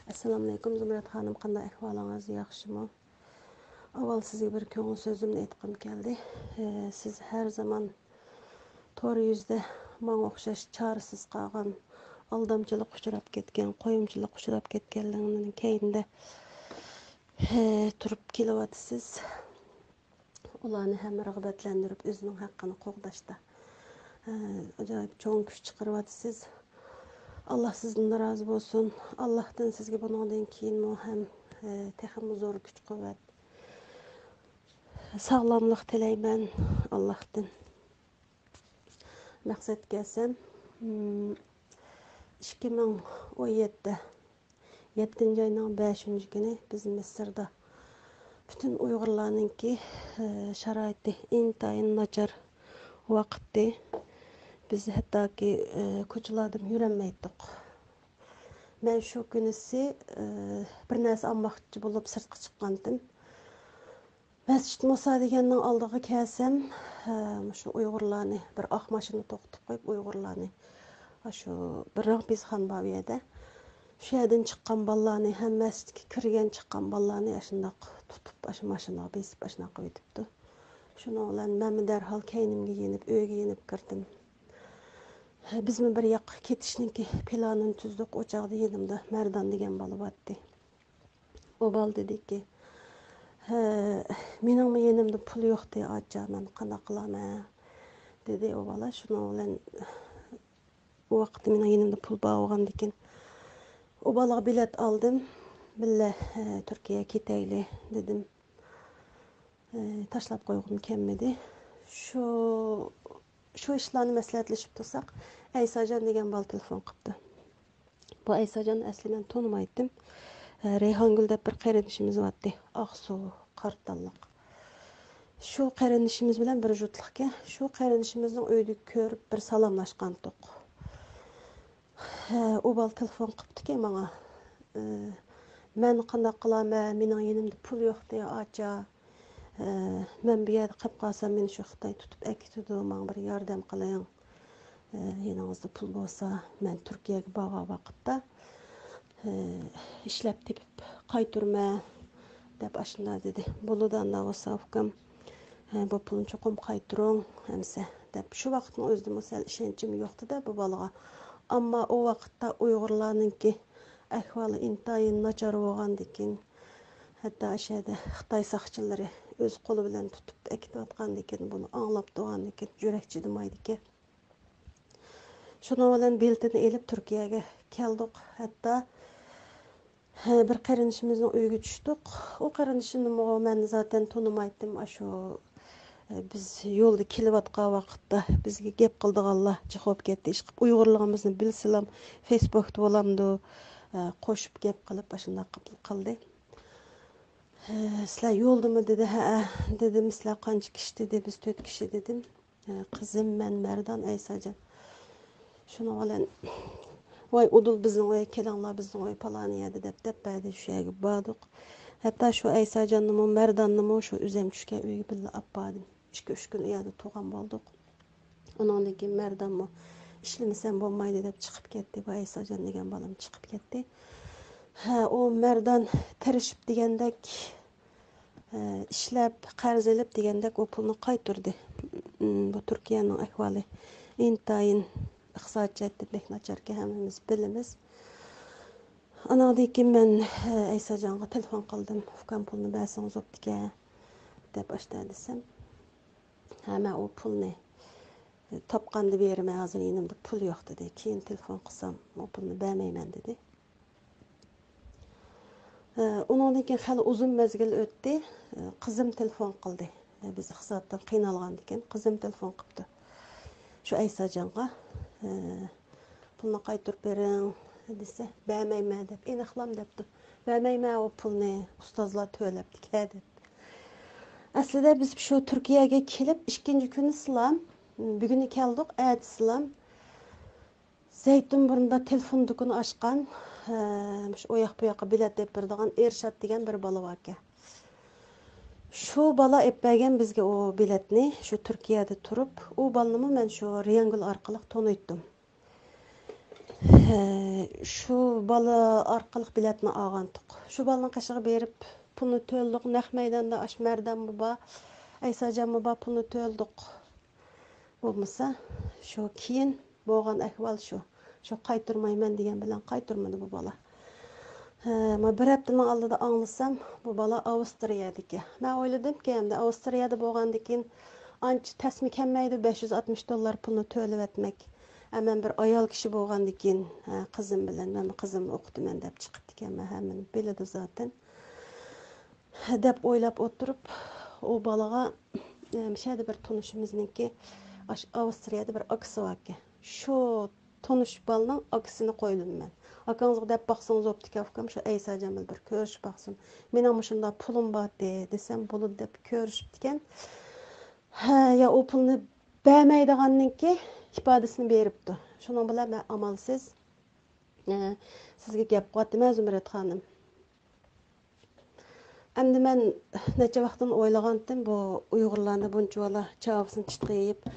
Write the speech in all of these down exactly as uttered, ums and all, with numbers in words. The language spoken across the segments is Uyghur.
ئەسسالامۇئەلەيكۇم زۇمرەت خانىم، قانداق ئەھۋالىڭىز، ياخشىمۇ؟ ئاۋۋال سىزگە بىر كۆڭۈل سۆزۈمنى ئېيتقۇم كەلدى. ئى، سىز ھەر زامان تور يۈزىدە ماڭا ئوخشاش چارىسىز قالغان، ئالدامچىلىققا ئۇچراپ كەتكەن، قويۇمچىلىققا ئۇچراپ كەتكەنلىرىنىڭ كەينىدە، ئى، تۇرۇپ كېلىۋاتىسىز. ئۇلارنى ھەم رىغبەتلەندۈرۈپ، ئۆزىنىڭ ھەققىنى قوغداشتا، ئە، ئاجايىپ چوڭ كۈچ چىقىرىۋاتىسىز. ئاللا سىزدىن رازى بولسۇن. ئاللاھتىن سىزگە بۇنىڭدىن كېيىنمۇ ھەم، ئە، تېخىمۇ زور كۈچ-قۇۋۋەت، ساغلاملىق تىلەيمەن ئاللاھتىن. مەقسەتكە كەلسەم، ئىم، ئىككى مىڭ ئون يەتتە يەتتىنچى ئاينىڭ بەشىنچى كۈنى بىز مىسىردا پۈتۈن ئۇيغۇرلارنىڭكى، ئى، شارائىتى ئىنتايىن ناچار ۋاقىتتى. بىز ھەتتاكى، ئى، كوچىلاردىمۇ يۈرەلمەيتتۇق. مەن شۇ كۈنىسى، ئى، بىر نەرسە ئالماقچى بولۇپ سىرتقا چىققانتىم. مەسچىت مۇسا دېگەننىڭ ئالدىغا كەلسەم، ھە، مۇشۇ ئۇيغۇرلارنى، بىر ئاق ماشىنا توختىتىپ قويۇپ، ئۇيغۇرلارنى، ئاشۇ بىر رامپىزخان بار بۇ يەردە. شۇ يەردىن چىققان بالىلارنى، ھەم مەسچىتكە كىرگەن چىققان بالىلارنى ئاشۇنداق تۇتۇپ، ئاشۇ ماشىنىغا بېسىپ، ئاشۇنداق قىلىۋېتىپتۇ. شۇنىڭ بىلەن مەنمۇ دەرھال كەينىمگە يېنىپ، ئۆيگە يېنىپ كىردىم. ھە، بىزمۇ بىر ياققا كېتىشنىڭكى پىلانىنى تۈزدۇق. ئۇ چاغدا يېنىمدا مەردان دېگەن بالا بارتتى. ئۇ بالا دېدىكى، ھە، مېنىڭمۇ يېنىمدا پۇل يوقتى، ئاچا، مەن قانداق قىلامەن؟ دېدى ئۇ بالا. شۇنىڭ بىلەن ئۇ ۋاقىتتا مېنىڭ يېنىمدا پۇل بار بولغاندىكىن، ئۇ بالىغا بېلەت ئالدىم. بىللە، ھە، تۈركىيەگە كېتەيلى، دېدىم. ئى، تاشلاپ قويغۇم كەلمىدى. شۇ، شۇ ئىشلارنى مەسلىھەتلىشىپ تۇرساق، ئەيساجان دېگەن بالا تېلېفون قىپتۇ. بۇ ئەيساجاننى ئەسلى مەن تونۇمايتتىم. ئە، رەيھانگۈل دەپ بىر قېرىندىشىمىز بارتتى. ئاقسۇ، قارتاللىق. شۇ قېرىندىشىمىز بىلەن بىر جۇتلۇقكەن. شۇ قېرىندىشىمىزنىڭ ئۆيىدە كۆرۈپ، بىر سالاملاشقانتۇق. ھە، ئۇ بالا تېلېفون قىپتىكەن ماڭا. ئى، مەن قانداق قىلامەن؟ مېنىڭ يېنىمدا پۇل يوقتى، ئاچا. ئى، مەن بۇ يەردە قېلىپ قالسام، مېنى شۇ خىتاي تۇتۇپ ئەكېتىدۇ، ماڭا بىر ياردەم قىلىڭ. ئى، يېنىڭىزدا پۇل بولسا، مەن تۈركىيەگە بارغان ۋاقىتتا، ئى، ئىشلەپ تېپىپ قايتۇرىمەن، دەپ ئاشۇنداق دېدى. بولىدۇ، ئانداق بولسا، ئۇكام، ئى، بۇ پۇلنى چوقۇم قايتۇرۇڭ، ئەمسە، دەپ. شۇ ۋاقىتنىڭ ئۆزىدىمۇ سەل ئىشەنچىم يوقتى-دە بۇ بالىغا. ئەمما ئۇ ۋاقىتتا ئۇيغۇرلارنىڭكى ئەھۋالى ئىنتايىن ناچار بولغاندىكىن، ھەتتا ئاشۇ يەردە خىتاي ساقچىلىرى ئۆز قولى بىلەن تۇتۇپ ئەكېتىۋاتقاندىكىن، بۇنى ئاڭلاپ تۇرغاندىكىن يۈرەك چىدىمايدىكەن. شۇنىڭ بىلەن بېلىتىنى ئېلىپ تۈركىيەگە كەلدۇق. ھەتتا، ھە، بىر قېرىندىشىمىزنىڭ ئۆيىگە چۈشتۇق. ئۇ قېرىندىشىمنىمۇ مەن زاتەن تونۇمايتتىم. ئاشۇ، ئە، بىز يولدا كېلىۋاتقان ۋاقىتتا بىزگە گەپ قىلىدىغانلار جىق بولۇپ كەتتى. ئىشقىلىپ ئۇيغۇرلۇقىمىزنى بىلسىلام فېيسبوكتا بولامدۇ، ئە، قوشۇپ گەپ قىلىپ ئاشۇنداق قىپ-، قىلدى. ھە، سىلەر يولدىمۇ دېدى. ھەئە، دېدىم. سىلەر قانچە كىشى دېدى. بىز تۆت كىشى دېدىم. ھە، قىزىم، مەن، مەردان، ئەيساجان. شۇنىڭ بىلەن، ۋاي ئۇدۇل بىزنىڭ ئۆيگە كېلىڭلار، بىزنىڭ ئۆي پالان يەردە دەپ، دەپ بەردى، شۇ يەرگە باردۇق. ھەتتا شۇ ئەيساجاننىمۇ، مەرداننىمۇ شۇ ئۆزۈم چۈشكەن ئۆيگە بىللە ئاپ باردىم. ئىككى، ئۈچ كۈن ئۇ يەردە تۇرغان بولدۇق. ئۇنىڭدىن كېيىن مەردانمۇ ئىشلىمىسەم بولمايدۇ دەپ چىقىپ كەتتى. بۇ ئەيساجان دېگەن بالام چىقىپ كەتتى. ھە، ئۇ مەردان تىرىشىپ دېگەندەك، ئىشلەپ، قەرز ئېلىپ دېگەندەك ئۇ پۇلنى قايتۇردى. بۇ تۈركىيەنىڭ ئەھۋالى ئىنتايىن ئىقتىساد جەھەتتىن بەك ناچاركەن، ھەممىمىز بىلىمىز. ئاناڭدىن كېيىن مەن ئەيساجانغا تېلېفون قىلدىم، ئۇكام پۇلنى بەرسىڭىز بوپتىكەن دەپ ئاشتا دېسەم، ھە، مەن ئۇ پۇلنى تاپقاندا بېرىمەن، ھازىر يېنىمدا پۇل يوق دېدى. كېيىن تېلېفون قىلسام ئۇ پۇلنى بەرمەيمەن دېدى. ئۇنىڭدىن كېيىن خېلى ئۇزۇن مەزگىل ئۆتتى. قىزىم تېلېفون قىلدى. بىز ئىقتىسادتىن قىينالغاندىكىن قىزىم تېلېفون قىپتۇ شۇ ئەيساجانغا. پۇلنى قايتۇرۇپ بېرىڭ دېسە، بەرمەيمەن دەپ، ئېنىقلام دەپتۇ. بەرمەيمەن ئۇ پۇلنى، ئۇستازلار تۆلەپتىكەن دەپ. ئەسلىدە بىز شۇ تۈركىيەگە كېلىپ ئىككىنچى كۈنى سىلام، بۈگۈنى كەلدۇق، ئەتە سىلام زەيتۇنبۇرنىدا تېلېفون دۇكىنى ئاچقان، ھە، مۇشۇ ئۇ ياق بۇ ياققا بېلەت ئېلىپ بېرىدىغان ئېرشات دېگەن بىر بالا باركەن. شۇ بالا ئېلىپ بەرگەن بىزگە ئۇ بېلەتنى، شۇ تۈركىيەدە تۇرۇپ. ئۇ بالىنىمۇ مەن شۇ رەيھانگۈل ئارقىلىق تونۇيتتۇم. ئە، شۇ بالا ئارقىلىق بېلەتنى ئالغانتۇق. شۇ بالىنىڭ قېشىغا بېرىپ، پۇلنى تۆلىدۇق. نەق مەيداندا ئاشۇ مەردانمۇ بار، ئەيساجانمۇ بار، پۇلنى تۆلىدۇق. بولمىسا، شۇ كېيىن بولغان ئەھۋال شۇ. شۇ قايتۇرمايمەن دېگەن بىلەن قايتۇرمىدى بۇ بالا. ھە، ما بىر ھەپتىنىڭ ئالدىدا ئاڭلىسام، بۇ بالا ئاۋسترىيەدىكى. مەن ئويلىدىمكى، ئەمدى ئاۋسترىيەدە بولغاندىكىن ئانچە تەسمە كەلمەيدۇ، بەش يۈز ئاتمىش دوللار پۇلنى تۆلىۋەتمەك. ئە، مەن بىر ئايال كىشى بولغاندىكىن، ھە، قىزىم بىلەن، مەن قىزىمنى ئوقۇتىمەن دەپ چىقىپتىكەنمەن، ھەممىنى بىلىدۇ زاتەن. دەپ ئويلاپ ئولتۇرۇپ، ئۇ بالىغا، ئە، مۇشۇ يەردە بىر تونۇشىمىزنىڭكى، ئاشۇ ئاۋسترىيەدە بىر ئاكىسى باركەن. شۇ تونۇش بالىنىڭ ئاكىسىنى قويدۇم مەن. ئاكاڭىزغا دەپ باقسىڭىز بوپتىكەن، ئۇكام، شۇ ئەيساجان بىلەن بىر كۆرۈشۈپ باقسۇن. مېنىڭ مۇشۇنداق پۇلۇم بارتى، دېسەم، بولىدۇ دەپ كۆرۈشۈپتىكەن. ھە، يا ئۇ پۇلنى بەرمەيدىغاننىڭكى ئىپادىسىنى بېرىپتۇ. شۇنىڭ بىلەن مەن ئامالسىز، ئە، سىزگە گەپ قىلىۋاتىمەن، زۇمرەت خانىم. ئەمدى مەن نەچچە ۋاقىتتىن ئويلىغانتىم، بۇ ئۇيغۇرلارنى بۇنچىۋالا چاۋىسىنى چىتقا يېيىپ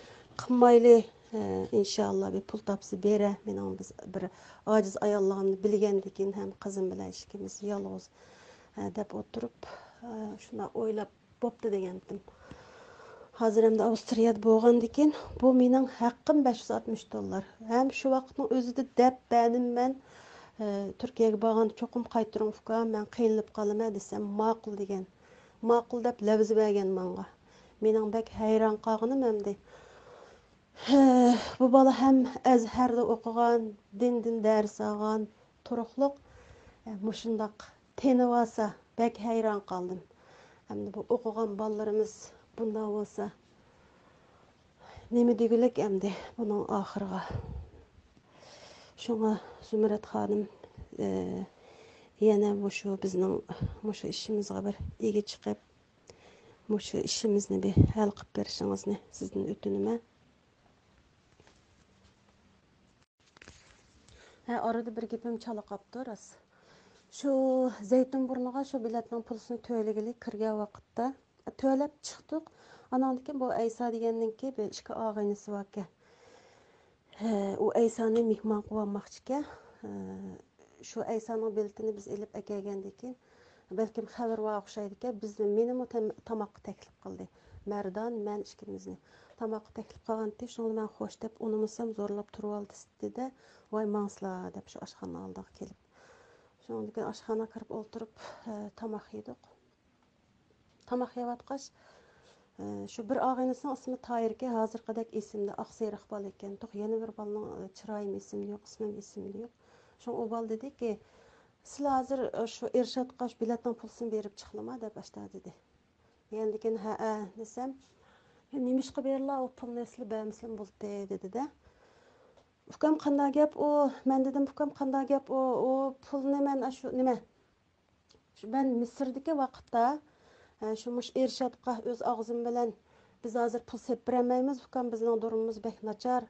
قىلمايلى، ئە، ئىنشاللا بىر پۇل تاپسا بېرە، مېنىڭ بىز بىر ئاجىز ئاياللىقىمنى بىلگەندىكىن ھەم قىزىم بىلەن ئىككىمىز يالغۇز، ئە، دەپ ئولتۇرۇپ، ئە، شۇنداق ئويلاپ بوپتۇ دېگەنتىم. ھازىر ئەمدى ئاۋسترىيەدە بولغاندىكىن، بۇ مېنىڭ ھەققىم بەش يۈز ئاتمىش دوللار. ھەم شۇ ۋاقىتنىڭ ئۆزىدە دەپ بەردىم مەن، ئە، تۈركىيەگە بارغاندا چوقۇم قايتۇرۇڭ ئۇكام، مەن قىينىلىپ قالىمەن دېسەم، ماقۇل دېگەن. ماقۇل دەپ لەۋز بەرگەن ماڭا. مېنىڭ بەك ھەيران قالغىنىم ئەمدى. ھە، بۇ بالا ھەم ئەزھەردە ئوقۇغان، دىندىن دەرس ئالغان، تۇرۇقلۇق، ھە، مۇشۇنداق تېنىۋالسا، بەك ھەيران قالدىم. ئەمدى بۇ ئوقۇغان بالىلىرىمىز بۇنداق بولسا، نېمە دېگۈلۈك ئەمدى بۇنىڭ ئاخىرىغا؟ شۇڭا زۇمرەت خانىم، ئە، يەنە مۇشۇ بىزنىڭ مۇشۇ ئىشىمىزغا بىر ئىگە چىقىپ، مۇشۇ ئىشىمىزنى بىر ھەل قىلىپ بېرىشىڭىزنى سىزدىن ئۆتۈنىمەن. ھە، ئارىدا بىر گېپىم چالا قاپتۇ، راست. شۇ زەيتۇن بۇرنىغا شۇ بېلەتنىڭ پۇلىسىنى تۆلىگىلى كىرگەن ۋاقىتتا، تۆلەپ چىقتۇق. ئاناندىن كېيىن بۇ ئەيسا دېگەننىڭكى بىر ئىككى ئاغىنىسى باركەن. ھە، ئۇ ئەيسانى مېھمان قىلىۋالماقچىكەن. ھە، شۇ ئەيسانىڭ بېلىتىنى بىز ئېلىپ ئەكەلگەندىن كېيىن، بەلكىم خەۋىرى بار ئوخشايدىكەن، بىزنى، مېنىمۇ تام-، تاماققا تەكلىپ قىلدى. مەردان، مەن ئىككىمىزنى. تاماققا تەكلىپ قىلغانتى، شۇڭا مەن خوش دەپ ئۇنىمىسام، زورلاپ تۇرۇۋالدى دېدى-دە، ۋاي ماڭسىلا دەپ شۇ ئاشخانا ئالدىغا كېلىپ. شۇنىڭدىن كېيىن ئاشخانىغا كىرىپ ئولتۇرۇپ، ھە، تاماق يېدۇق. تاماق يەۋاتقاچ، ئى، شۇ بىر ئاغىنىسىنىڭ ئىسمى تاھىركەن، ھازىرقىدەك ئېسىمدە، ئاق سېرىق بالا ئىكەن. توق، يەنە بىر بالىنىڭ، ئى، چىرايىمۇ ئېسىمدە يوق، ئىسمىمۇ ئېسىمدە يوق. شۇڭا ئۇ بالا دېدىكى، سىلەر ھازىر، ئى، شۇ ئىرشادقا شۇ بېلەتنىڭ پۇلىسىنى بېرىپ چىقلىما دەپ ئاشتا دېدى. يەنىدىكىن ھەئە دېسەم، نېمىشقا بېرىلا، ئۇ پۇلنى سىلەر بەرمىسىلىمۇ بولدى دېدى-دە. ئۇكام قانداق گەپ ئۇ؟ مەن دېدىم، ئۇكام قانداق گەپ ئۇ؟ ئۇ پۇلنى مەن ئاشۇ نېمە، شۇ مەن مىسىردىكى ۋاقىتتا، ئە، شۇ مۇشۇ ئىرشادقا ئۆز ئاغزىم بىلەن، بىز ھازىر پۇل سېلىپ بېرەلمەيمىز، ئۇكام، بىزنىڭ دۇرۇمىمىز بەك ناچار.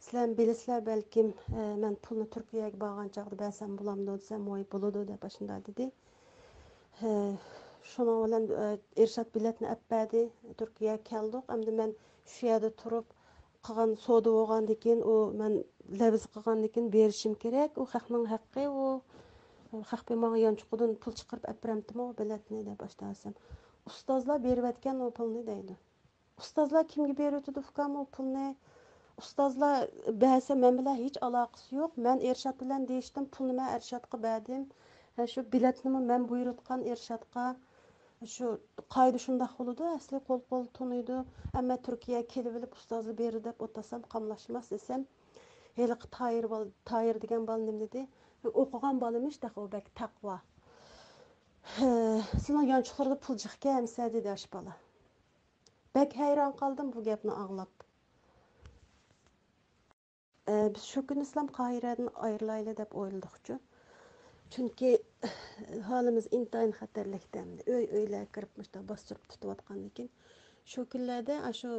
سىلەرمۇ بىلىسىلەر بەلكىم، ئە، مەن پۇلنى تۈركىيەگە بارغان چاغدا بەرسەم بولامدۇ دېسەم، ۋاي، بولىدۇ دەپ ئاشۇنداق دېدى. ھە، شۇنىڭ بىلەن، ئە، ئىرشاد بېلەتنى ئەپ بەردى، تۈركىيەگە كەلدۇق. ئەمدى مەن شۇ يەردە تۇرۇپ، قىلغان سودا بولغاندىكىن، ئۇ مەن لەۋز قىلغاندىكىن بېرىشىم كېرەك. ئۇ خەقنىڭ ھەققى، ئۇ خەق بىر ماڭا يانچۇقىدىن پۇل چىقىرىپ ئەپ بېرەمتىمۇ، بېلەتنى دەپ ئاشتا دېسەم، ئۇستازلار بېرىۋەتكەن ئۇ پۇلنى دەيدۇ. ئۇستازلار كىمگە بېرىۋېتىدۇ ئۇكام ئۇ پۇلنى؟ ئۇستازلار بەرسە مەن بىلەن ھېچ ئالاقىسى يوق. مەن ئىرشاد بىلەن دېيىشتىم، پۇلنى مەن ئىرشادقا بەردىم. ھە، شۇ بېلەتنىمۇ مەن بۇيرۇتقان ئىرشادقا. شۇ قائىدە شۇنداق بولىدۇ، ئەسلى قول-قول تونۇيدۇ. ئەمما تۈركىيە كېلىۋېلىپ ئۇستازلار بېرىدۇ دەپ ئولتۇرسام قاملاشماس دېسەم، ھېلىقى تايىر بال-، تايىر دېگەن بالا نېمە دېدى؟ ئوقۇغان بالىمىش، تېخى ئۇ بەك تەقۋا. ھە، سېنىڭ يانچۇقلىرىڭدا پۇل جىقكەن ئەمىسە دېدى ئاشۇ بالا. بەك ھەيران قالدىم بۇ گەپنى ئاڭلاپ. ئە، بىز شۇ كۈنى ئىسلام قاھىرەدىن ئايرىلايلى دەپ ئويلىدۇقچۇ. چۈنكى ھالىمىز ئىنتايىن خەتەرلىكتە ئەمدى. ئۆي-ئۆيلەرگە كىرىپ مۇشۇنداق باستۇرۇپ تۇتۇۋاتقاندىكىن، شۇ كۈنلەردە ئاشۇ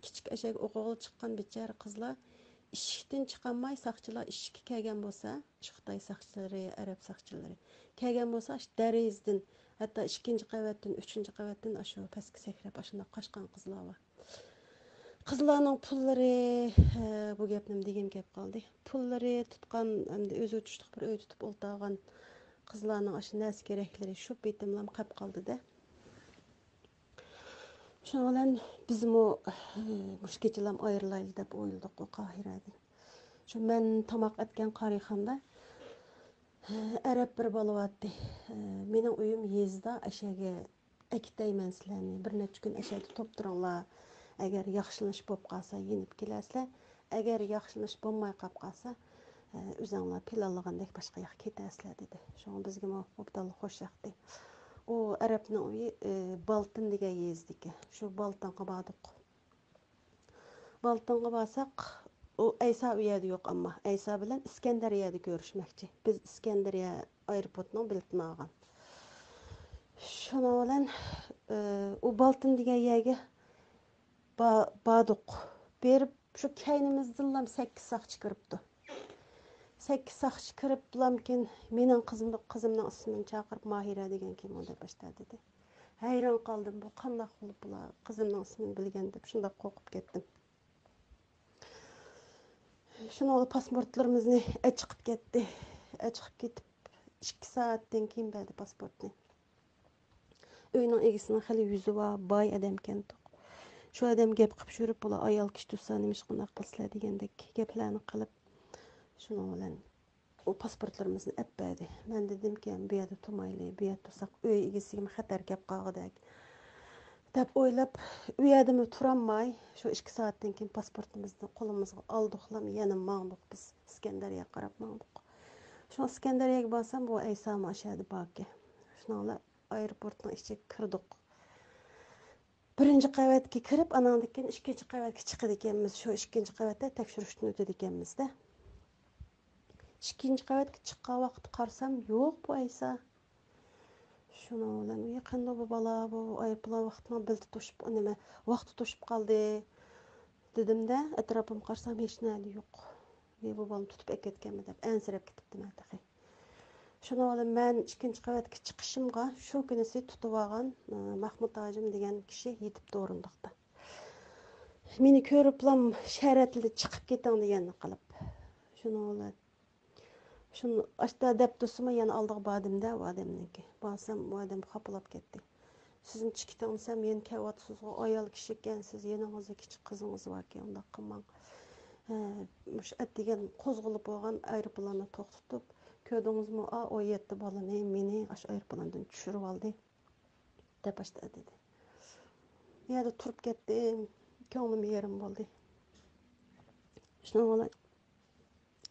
كىچىك ئەشەگە ئوقۇغىلى چىققان بىچارە قىزلار ئىشىكتىن چىقالماي، ساقچىلار ئىشىككە كەلگەن بولسا، شۇ خىتاي ساقچىلىرى، ئەرەب ساقچىلىرى كەلگەن بولسا، ئاشۇ دېرىزىدىن، ھەتتا ئىككىنچى قەۋەتتىن، ئۈچىنچى قەۋەتتىن ئاشۇ پەسكە سەكرەپ، ئاشۇنداق قاچقان قىزلار بار. قىزلارنىڭ پۇللىرى، ھە، بۇ گەپنىمۇ دېگۈم كەپ قالدى. پۇللىرى تۇتقان، ئەمدى ئۆزى تۇشلۇق بىر ئۆي تۇتۇپ ئولتۇرغان قىزلارنىڭ ئاشۇ نەرسە كېرەكلىرى شۇ پېتىملام قاپ قالدى-دە. شۇنىڭ بىلەن بىزمۇ، ھە، مۇشۇ كېچىلام ئايرىلايلى دەپ ئويلىدۇق ئۇ قاھىرەدىن. شۇ مەن تاماق ئەتكەن قارىخاندا، ھە، ئەرەب بىر بالا بارتتى. ھە، مېنىڭ ئۆيۈم يېزىدا، ئەشەگە ئەكېتەيمەن سىلەرنى، بىر نەچچە كۈن ئەشەدە توپ تۇرۇڭلار. ئەگەر ياخشىلىنىش بولۇپ قالسا يېنىپ كېلەرسىلەر، ئەگەر ياخشىلىنىش بولماي قاپ قالسا، ئە، ئۆزۈڭلار پىلانلىغاندەك باشقا ياققا كېتەرسىلەر، دېدى. شۇڭا بىزگىمۇ ئوبدانلا خوش ياقتى. ئۇ ئەرەبنىڭ ئۆيى، ئە، بالتىن دېگەن يېزىدىكەن. شۇ بالتىنغا باردۇق. بالتىنغا بارساق، ئۇ ئەيسا ئۇ يەردە يوق، ئەمما ئەيسا بىلەن ئىسكەندەرىيەدە كۆرۈشمەكچى. بىز ئىسكەندەرىيە ئايروپورتىنىڭ بېلىتىنى ئالغان. شۇنىڭ بىلەن، ئى، ئۇ بالتىن دېگەن يەرگە با-، باردۇق. بېرىپ، شۇ كەينىمىزدىنلام سەككىز ساقچى كىرىپتۇ. سەككىز ساقچى كىرىپلامكىن، مېنىڭ قىزىم-، قىزىمنىڭ ئىسمىنى چاقىرىپ، ماھىرە دېگەنكىن ئۇ دەپ باشلاپ دېدى. ھەيران قالدىم، بۇ قانداق بولۇپ بۇلار قىزىمنىڭ ئىسمىنى بىلگەن دەپ، شۇنداق قورقۇپ كەتتىم. شۇنىڭ بىلەن پاسپورتلىرىمىزنى ئەچىقىپ كەتتى. ئەچىقىپ كېتىپ، ئىككى سائەتتىن كېيىن بەردى پاسپورتنى. ئۆينىڭ ئىگىسىنىڭ خېلى يۈزى بار، باي ئادەمكەنتۇق. شۇ ئادەم گەپ قىلىپ يۈرۈپ، بۇلار ئايال كىشى تۇرسا نېمە ئىش قانداق قىلسىلەر دېگەندەك گەپلەرنى قىلىپ، شۇنىڭ بىلەن ئۇ پاسپورتلىرىمىزنى ئەپ بەردى. مەن دېدىمكى، بۇ يەردە تۇرمايلى، بۇ يەردە تۇرساق ئۆي ئىگىسىگىمۇ خەتەر كەپ قالغۇدەك دەپ ئويلاپ، ئۇ يەردىمۇ تۇرالماي، شۇ ئىككى سائەتتىن كېيىن پاسپورتىمىزنى قولىمىزغا ئالدۇقلام يەنە ماڭدۇق بىز، ئىسكەندەرىيەگە قاراپ ماڭدۇق. شۇ ئىسكەندەرىيەگە بارسام، بۇ ئەيسا مۇشۇ يەردە باركەن. شۇنىڭ بىلەن ئايروپورتنىڭ ئىچىگە كىردۇق. بىرىنچى قەۋەتكە كىرىپ، ئاناندىن كېيىن ئىككىنچى قەۋەتكە چىقىدىكەنمىز. شۇ ئىككىنچى قەۋەتتە تەكشۈرۈشتىن ئۆتىدىكەنمىز-دە. ئىككىنچى قەۋەتكە چىققان ۋاقىتتا قارىسام، يوق بۇ ئەيسا. شۇنىڭ بىلەن، «ئۇي، قانداق بۇ بالا، بۇ ئايروپىلان ۋاقتىنىڭ بېلىتى توشۇپ، نېمە، ۋاقتى توشۇپ قالدى» دېدىمدە، ئەتراپىمغا قارىسام، ھېچ نەدە يوق. «ئى، بۇ بالىنى تۇتۇپ ئەكەتكەنمۇ» دەپ ئەنسىرەپ كېتىپتىمەن تېخى. شۇنىڭ بىلەن مەن ئىككىنچى قەۋەتكە چىقىشىمغا، شۇ كۈنىسى تۇتۇۋالغان، ئى، مەھمۇت ھاجىم دېگەن كىشى يېتىپتۇ ئورۇندۇقتا. مېنى كۆرۈپلام، «شەرەتلى چىقىپ كېتىڭ» دېگەننى قىلىپ. شۇنىڭ بىلەن شۇنى ئاشتا دەپ تۇرسىمۇ، يەنە ئالدىغا باردىم-دە، ئۇ ئادەمنىڭكى. بارسام، ئۇ ئادەم خاپىلاپ كەتتى. «سىزنى چىقىتىڭ دېسەم، يەنە كەۋاتىسىزغۇ، ئايال كىشىكەنسىز، يېنىڭىزدا كىچىك قىزىڭىز باركەن، ئۇنداق قىلماڭ. ھە، مۇشۇ ئەتىگەن قوزغىلىپ بولغان ئايروپىلاننى توختىتىپ، كۆردىڭىزمۇ، ئا، ئون يەتتە بالىنى، مېنى ئاشۇ ئايروپىلاندىن چۈشۈرۈۋالدى» دەپ ئاشتا دېدى. بۇ يەردە تۇرۇپ كەتتىم، كۆڭلۈم يېرىم بولدى. شۇنىڭ بىلەن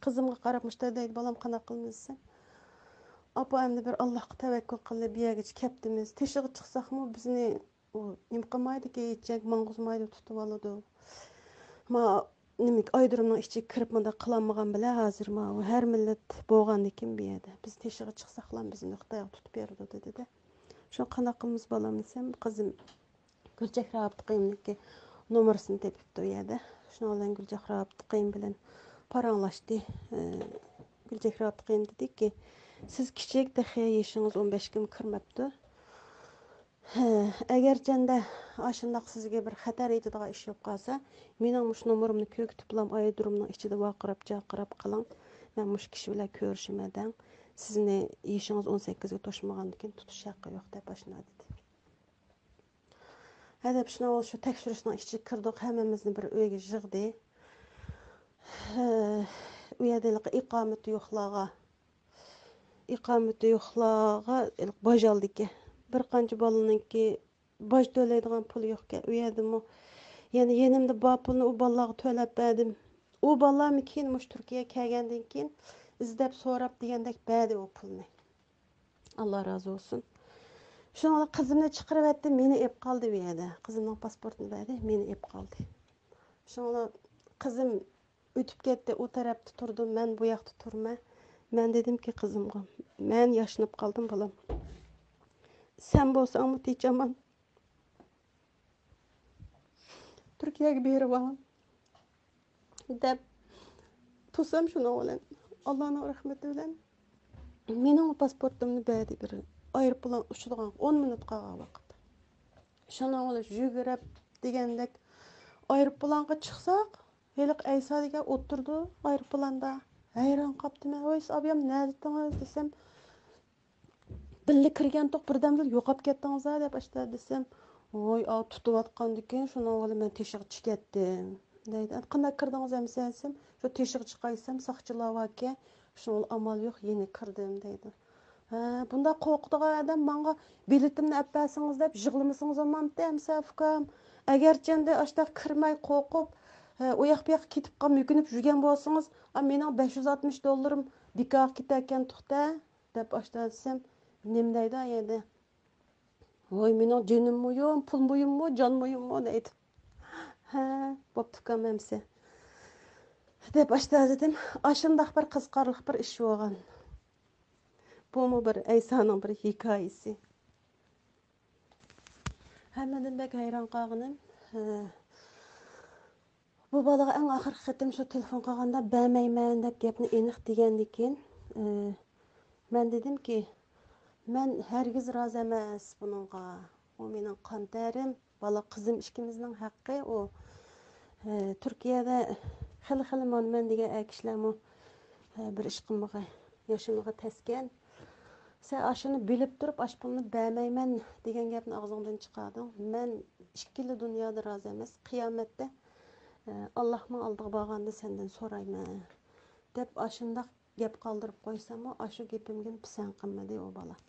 قىزىمغا قاراپ مۇشۇنداق دەيدۇ، «بالام، قانداق قىلىمىز؟» دېسەم، «ئاپا، ئەمدى بىر ئاللاھقا تەۋەككۈل قىلىپ، بۇ يەرگىچە كەپتىمىز. تېشىغا چىقساقمۇ بىزنى ئۇ نېمە قىلمايدىكى، ھېچ يەرگە ماڭغۇزمايدۇ، تۇتۇۋالىدۇ. ما، نېمە، ئايرودرومنىڭ ئىچىگە كىرىپ مۇنداق قىلالمىغان بىلەن ھازىر ما، ئۇ ھەر مىللەت بولغاندىكىن بۇ يەردە. بىز تېشىغا چىقساقلا بىزنى خىتايغا تۇتۇپ بېرىدۇ» دېدى-دە. شۇ قانداق قىلىمىز بالام دېسەم، قىزىم گۈلچېھرە ئاپتىقىمنىڭكى نومۇرىسىنى تېپىپتۇ ئۇ يەردە. شۇنىڭ بىلەن گۈلچېھرە ئاپتىقىم بىلەن پاراڭلاشتى. ئى، گۈلچېھرە ئاپتىقىم دېدىكى، «سىز كىچىك، تېخى يېشىڭىز ئون بەشكىمۇ كىرمەپتۇ. ھە، ئەگەرچەندە ئاشۇنداق سىزگە بىر خەتەر يېتىدىغان ئىش بولۇپ قالسا، مېنىڭ مۇشۇ نومۇرۇمنى كۆرسىتىپلام ئايرودرومنىڭ ئىچىدە ۋارقىراپ-جارقىراپ قېلىڭ. مەن مۇشۇ كىشى بىلەن كۆرۈشىمەن دەڭ. سىزنى يېشىڭىز ئون سەككىزگە توشمىغاندىكىن تۇتۇش ھەققى يوق» دەپ ئاشۇنداق دېدى. ھەدەپ شۇنىڭ شۇ تەكشۈرۈشنىڭ ئىچىگە كىردۇق، ھەممىمىزنى بىر ئۆيگە يىغدى. ئۇ يەردە ھېلىقى ئىقامىتى يوقلارغا، ئىقامىتى يوقلارغا ھېلىقى باج ئالدىكەن. بىر قانچە بالىنىڭكى باج تۆلەيدىغان پۇلى يوقكەن. ئۇ يەردىمۇ يەنە يېنىمدا بار پۇلنى ئۇ بالىلارغا تۆلەپ بەردىم. ئۇ بالىلارمۇ كېيىن مۇشۇ تۈركىيەگە كەلگەندىن كېيىن ئىزدەپ سوراپ دېگەندەك بەردى ئۇ پۇلنى. ئاللا رازى بولسۇن. شۇنىڭ بىلەن قىزىمنى چىقىرىۋەتتى، مېنى ئېلىپ قالدى بۇ يەردە. قىزىمنىڭ پاسپورتىنى بەردى، مېنى ئېلىپ قالدى. شۇنىڭ بىلەن قىزىم ئۆتۈپ كەتتى، ئۇ تەرەپتە تۇردۇم، مەن بۇ ياقتا تۇرىمەن. مەن دېدىمكى قىزىمغا، مەن ياشىنىپ قالدىم، بالام. سەن بولساڭمۇ تىنچ ئامان تۈركىيەگە بېرىۋال دەپ تۇرسام، شۇنىڭ بىلەن ئاللانىڭ رەھمىتى بىلەن مېنىڭ پاسپورتۇمنى بەردى بىر ئايروپىلان ئۇچىدىغان ئون مىنۇت قالغان ۋاقىت. شۇنىڭ بىلەن يۈگۈرۈپ دېگەندەك ئايروپىلانغا چىقساق، ھېلىقى ئەيسا دېگەن ئولتۇرىدۇ ئايروپىلاندا. ھەيران قاپتىمەن، ۋاي سىز ئابىيام نەدىتىڭىز دېسەم، بىللە كىرگەنتۇق، بىردەمدىلا يوقاپ كەتتىڭىز ھە دەپ ئاشتا دېسەم، ۋاي ئاۋۇ تۇتۇۋاتقاندىكىن شۇنىڭ بىلەن مەن تېشىغا چىقەتتىم دەيدۇ. ئەمدى قانداق كىردىڭىز ئەمسە دېسەم، شۇ تېشىغا چىقايسام ساقچىلار باركەن، شۇنىڭ ئامال يوق يەنە كىردىم دەيدۇ. ھە، بۇنداق قورقىدىغان ئادەم ماڭا بېلىتىمنى ئەپ بەرسىڭىز دەپ يىغلىمىسىڭىز بولمامتى ئەمسە ئۇكام. ئەگەرچە ئەمدى ئاشتاق كىرمەي قورقۇپ، ھە، ئۇ ياق بۇ ياققا كېتىپ قالماي يۈكۈنۈپ يۈرگەن بولسىڭىز، ئا، مېنىڭ بەش يۈز ئاتمىش دوللىرىم بىكارغا كېتەركەن تۇختە دەپ ئاشتا دېسەم، نېمە دەيدۇ ئا يەردە؟ ۋاي مېنىڭ جېنىم مۇھىم، پۇل مۇھىممۇ، جان مۇھىممۇ دەيدۇ. ھە، بوپتۇ ئۇكام ئەمسە دەپ ئاشتا دېدىم. ئاشۇنداق بىر قىزىقارلىق بىر ئىش بولغان. بۇمۇ بىر ئەيسانىڭ بىر ھېكايىسى. ھەممىدىن بەك ھەيران قالغىنىم، ھە، بۇ بالىغا ئەڭ ئاخىرقى قېتىم شۇ تېلېفون قىلغاندا بەرمەيمەن دەپ گەپنى ئېنىق دېگەندىن كېيىن، ئى، مەن دېدىمكى، مەن ھەرگىز رازى ئەمەس بۇنىڭغا. ئۇ مېنىڭ قان تەرىم، بالا قىزىم ئىككىمىزنىڭ ھەققى ئۇ. ئى، تۈركىيەدە خېلى خېلى مانا مەن دېگەن ئەر كىشىلەرمۇ، ئى، بىر ئىش قىلمىغاي، ياشىمىغا تەسكەن. سەن ئاشۇنى بىلىپ تۇرۇپ ئاشۇ پۇلنى بەرمەيمەن دېگەن گەپنى ئاغزىڭدىن چىقاردىڭ. مەن ئىككىلا دۇنيادا رازى ئەمەس. قىيامەتتە، ئە، ئاللاھنىڭ ئالدىغا بارغاندا سەندىن سورايمەن دەپ ئاشۇنداق گەپ قالدۇرۇپ قويساممۇ، ئاشۇ گېپىمگىمۇ پىسەنت قىلمىدى ئۇ بالا.